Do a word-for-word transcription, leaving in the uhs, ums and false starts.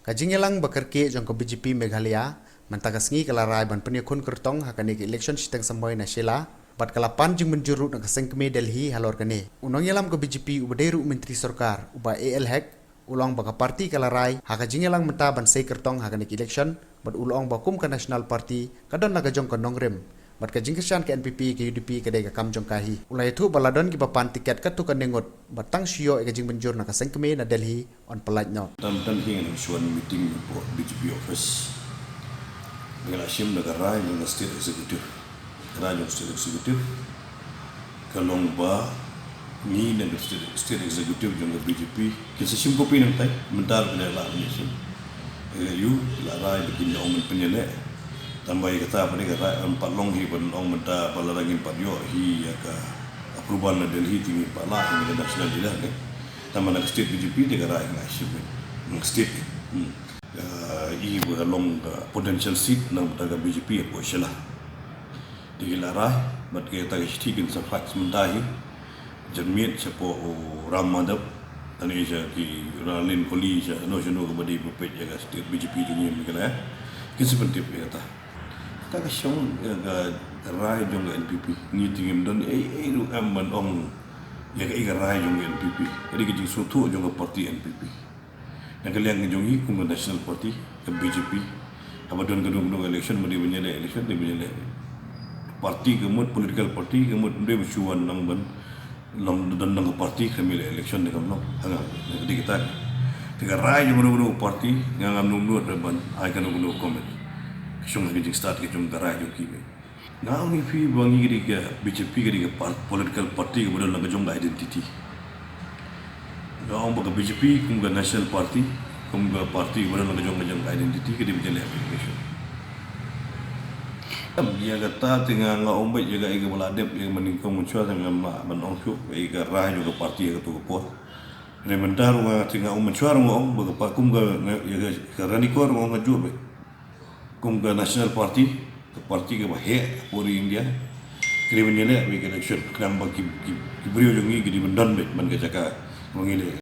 Ka jingïalang ba kyrkieh jong ka B J P Meghalaya mynta ka sngi ka la rai ban pynïakhun kyrtong ha kane ka election shiteng samoi na Shella, bad ka la pan jingmynjur ruh na ka seng kmie Delhi halor kane. U nongïalam ka B J P uba dei ruh u Myntri Sorkar, u Bah A L Hek, u la ong ba ka party ka la rai ha ka jingïalang mynta ban sei kyrtong ha kane ka election, bad u la ong ba kum ka National Party ka don la ka jong ka nongrim, bad ka jingkyrshan ka N P P, ka U D P ka dei ka kam jong ka hi. U la ïathuh ba la don kiba pan tiket katto katne ngut, bad tang shu ïoh ïa ka jingmynjur na ka seng kmie na Delhi yn pyllait noh. Tam tam hi ngan shu wan meeting hapoh B J P office. Ngi la shim da ka rai jong ka state executive. Ka rai jong state executive ka long ba ngi na ka state, state executive jong ka B J P kin sa shim copy nangtai, mynta ruh ki la lah ban ïa shim. Ïa ka ïu ki la rai ba kin ïa ong ban pynïaleh. Tang ba ïa kata pat ka rai ym pat long hi ban ong mynta ba lada ngim pat ïoh hi ïa ka approval na Delhi te ngim pat lah hi na ka national leader, ne. Tang ba na ka state B J P te ka rai ka la shim, na ka state. Hmm. Ka i ba ka long ka potential seat na ka B J P hapoh Shella. Te ki la rai bad kata ka shithi kin sa fax mynta hi. Janmiet shapoh u Ram Madhav, tang ïa sha ki Ralin Kohli, sha no sha no kaba dei ba peit ïa ka state B J P jong ngi mynta ka la, kin sa pyntip ïa kata. Kata ka shong ïa ka, ka rai jong ka N P P. Ngi te ngim don ei ei ruh em ban ong ïa ka, ïa ka rai jong ka N P P. Ka dei ka jingsngewthuh jong ka party N P P. Na ka liang ka jong ngi kum ka National Party, ka B J P, haba don kano kano ka election, ba dei ban ïaleh election, dei ban ïaleh. Party ka mut, political party ka mut, ym dei ba shu wan nang ban, nang don nang ka party ka mih leh election, dei kam long. Ha nga, na ka dei kata. Te ka rai jong kano kano ka party, nga ngam nud nud ban ai kano kano ka comment. Ka shong ha ka jingstad ka jong ka rai jong ki. Nga ong ïa phi ba ngi ka dei ka B J P ka dei ka par-, political party kaba don la ka jong ka identity. Nga ong ba ka B J P kum ka national party, kum ka party kaba don la ka jong ka jong ka identity ka dei ba jan leh application. Em, ïa kata te nga, nga ong ba ïa ka, ïa kaba la dep ïa ka mynnyngkong mynshuwa te ngam lah ban ong shuh ïa ka rai jong ka party ha kato ka por. Hynrei mynta ruh nga te nga ong mynshuwa ruh nga ong ba ka pa-, kum ka, ïa ka, ka Ranikor ruh nga ong nga jur bha. Kum ka National Party, ka party kaba heh ha puri India, ka dei ban ïaleh beit ka election, khnang ba ki, ki, ki briew jong ngi ki dei ban don beit man ka jaka ba ngi leh.